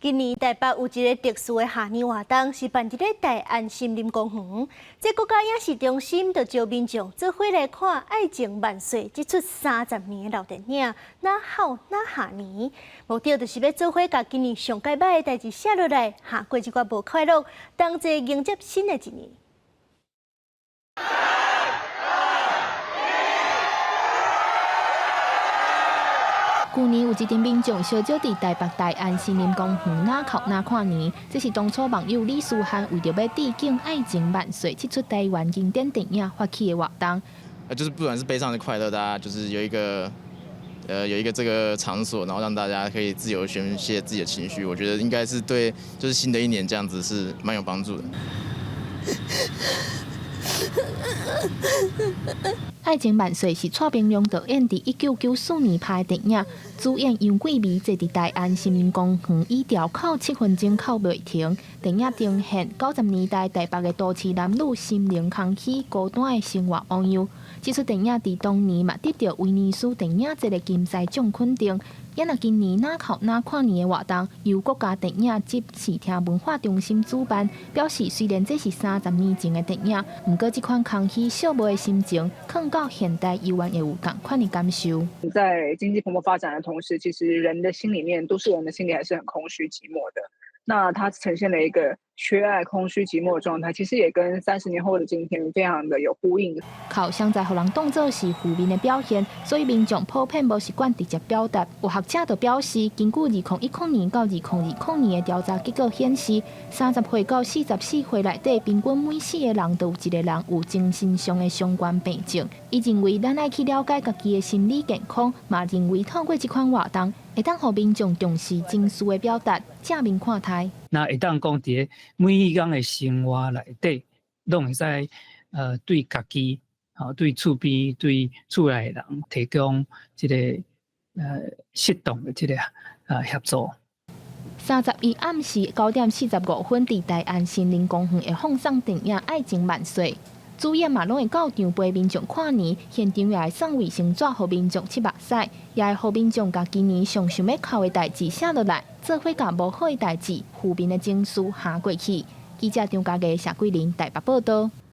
今年台北有一个特殊的跨年活動，是辦佇咧大安森林公園。這國家影視中心就招民眾做伙來看《愛情萬歲》這齣30年的老電影，哪哭哪跨年。目的就是欲做伙共今年上蓋䆀的代誌寫落來，跨過這寡無快樂，同齊迎接新的一年。三、二、一。舊年有一陣民眾相聚佇台北大安森林公園哪哭哪跨年，這是當初網友李書涵為著欲致敬《愛情萬歲》這齣台灣經典電影發起的活動。就是不管是悲傷還是快樂，大家就是有一個這個場所，然後讓大家可以自由宣洩自己的情緒，我覺得應該是對，就是新的一年這樣子是蠻有幫助的。愛情萬歲是蔡明亮導演佇1994年拍的電影，主演楊貴美坐佇大安森林公園椅條哭7分鐘哭袂停。電影呈現90年代台北的都市男女心靈空虛、孤單的生活模樣。這齣電影佇當年嘛得著威尼斯電影節的金獅獎肯定。也若今年哪哭哪跨年的活動，由國家電影及視聽文化中心主辦，表示雖然這是30年前的電影，毋過這款空虛寂寞的心情，囥到現代猶原會有仝款的感受。在經濟蓬勃發展的同時，其實人的心裡面，都市人的心裡還是很空虛寂寞的。那它呈現了一個缺愛、空虛、寂寞的狀態，其實也跟30年後的今天非常的有呼應。哭常在予人當做是負面的表現，所以民眾普遍無習慣直接表達。有學者就表示，根據2010年到2020年的調查結果顯示，30歲到44歲內底，平均每四個人都有一個人有精神上的相關病症。伊認為咱愛去了解家己的心理健康，嘛認為透過這款活動，會當予民眾重視情緒的表達，正面看待。那會當講佇每一工的生活內底，攏會使對家己、吼對厝邊、對厝內的人提供這个適當的這个協助。31暗時9點45分，佇大安森林公園會放送電影《愛情萬歲》。主演嘛攏會到場陪民眾跨年，現場也會送衛生紙予民眾拭目屎，也會予民眾共今年上想欲哭的代誌寫落來，做伙共無好的代誌、負面的情緒跨過去。記者張家藝、謝桂林台北報道。